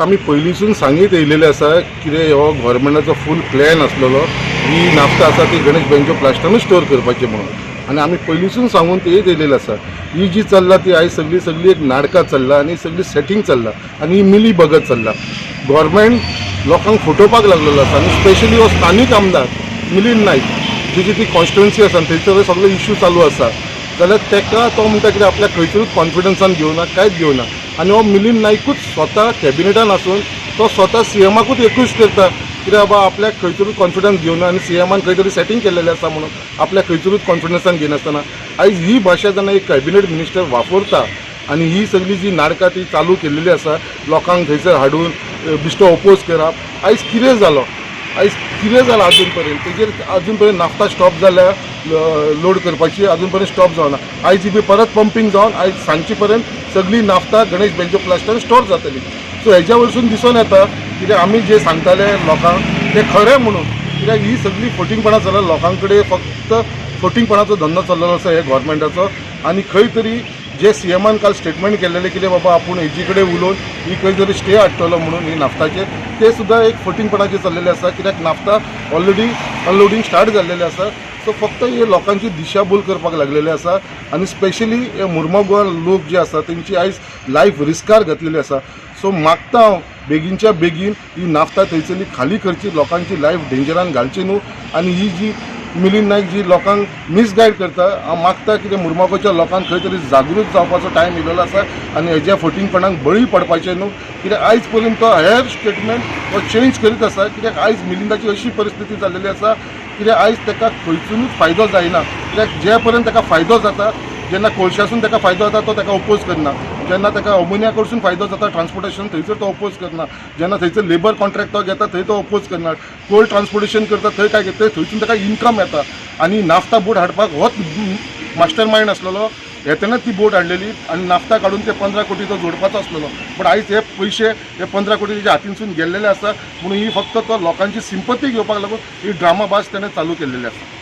आमी पयलींसून सांगीत येयलेले आसा कितें हो गव्हर्मेंटाचो फूल प्लॅन आसलेलो, ही नाफ्ता आसा ती गणेश बेंजो प्लास्टानूच स्टोर करपाची म्हणून. आनी आमी पयलींसून सांगून ते येत येयलेले आसा. ही जी चल्ला ती आयज सगळी सगळी एक नाटकां चल्ला आनी सगळी सेटींग चल्ला आनी ही मिली बगत चल्ला. गव्हर्मेंट लोकांक फटोवपाक लागलेलो आसा आनी स्पेशली हो स्थानीक आमदार मिलिंद नायक, जेची ती कॉन्स्टिट्युएन्सी आसा आनी थंयसर सगळे इश्यू चालू आसा, जाल्यार ताका तो म्हणटा कितें आपल्याक खंयसरूच कॉन्फिडन्सान घेवना, कांयच घेवना. आनी हो मिलिंद नायकूच स्वता कॅबिनेटान आसून तो स्वता सीएमाकूच एक्यूज करता कित्याक बाबा आपल्याक खंयसरूच कॉन्फिडन्स घेवना आनी सीएमान खंय तरी सेटींग केल्लेलें आसा म्हणून आपल्याक खंयसरूच कॉन्फिडन्सान घेनासतना. आयज ही भाशा जेन्ना एक कॅबिनेट मिनिस्टर वापरता आनी ही सगळी जी नाटकां ती चालू केल्लेली आसा लोकांक थंयसर हाडून बिश्टो ओपोज करप, आयज कितें जालो? आयज कितें जालां अजून पर्यंत तेजेर? अजून पर्यंत नाफ्ता स्टॉप जाल्या लोड करपाची, अजून पर्यंत स्टॉप जावना. आयज बी परत पंपींग जावन आयज सांजचे पर्यंत सगळी नाफ्ता गणेश बेंजो प्लास्टान स्टोर जातली. सो हेज्या वयरसून दिसून येता कित्याक आमी जे सांगताले लोकांक ते खरें म्हणून, कित्याक ही सगळी फटींगपणां चल्ला. लोकां कडेन फक्त फटींगपणाचो धंदो चल्लेलो आसा हे गव्हर्मेंटाचो. आनी खंय तरी जे सीएमान काल स्टेटमेंट केल्लेलें कितें बाबा आपूण हेजी कडेन उलोवन ही खंय तरी स्टे हाडटलो म्हणून ही नाफ्ताचेर, ते सुद्दां एक फटींगपणाचें चल्लेलें आसा, कित्याक नाफ्ता ऑलरेडी अनलोडींग स्टार्ट जाल्लेलें आसा. सो फक्त हे लोकांची दिशाभूल करपाक लागलेले आसा आनी स्पेशली हे मुर्मगांव लोक जे आसा तेंची आयज लायफ रिस्कार घातलेली आसा. सो मागता हांव, बेगीनच्या बेगीन ही नाफ्ता थंयसरली खाली करची, लोकांची लायफ डेंजरान घालची न्हू. आनी ही जी मिलिंद नायक जी लोकांक मिसगायड करता, हांव मागता कितें मुर्मागांवच्या लोकांक खंय तरी जागृत जावपाचो टायम येयलेलो आसा आनी हेज्या फटींगपणाक बळी पडपाचें न्हू, कित्याक आयज पर्यंत तो हेर स्टेटमेंट तो चेंज करीत आसा. कित्याक आयज मिलिंदाची अशी परिस्थिती जाल्लेली आसा कित्याक आयज ताका खंयसुनूच फायदो जायना. कित्याक जे पर्यंत ताका फायदो जाता, जेन्ना कोळशासून ताका फायदो जाता तो ताका ओपोज करना, जेन्ना ताका अमोनिया कडसून फायदो जाता ट्रान्सपोर्टेशन थंयसर तो ओपोज करना, जेन्ना थंयसर लेबर कॉन्ट्रॅक्ट तो घेता थंय तो ओपोज करना, कोल ट्रान्सपोर्टेशन करता थंय काय घेता, थंयसून ताका इन्कम येता. आनी नाफ्ता बोट हाडपाक होच मास्टर मायंड आसलेलो. येतनाच ती बोट हाडलेली आनी नाफ्ता काडून ते 15 कोटी तो जोडपाचो आसलेलो. बट आयज हे पयशे, हे 15 कोटी तेच्या हातीनसून गेल्लेले आसा, म्हणून ही फक्त तो लोकांची सिंपती घेवपाक लागून ही ड्रामा बाज तेणें चालू केल्लेली आसा.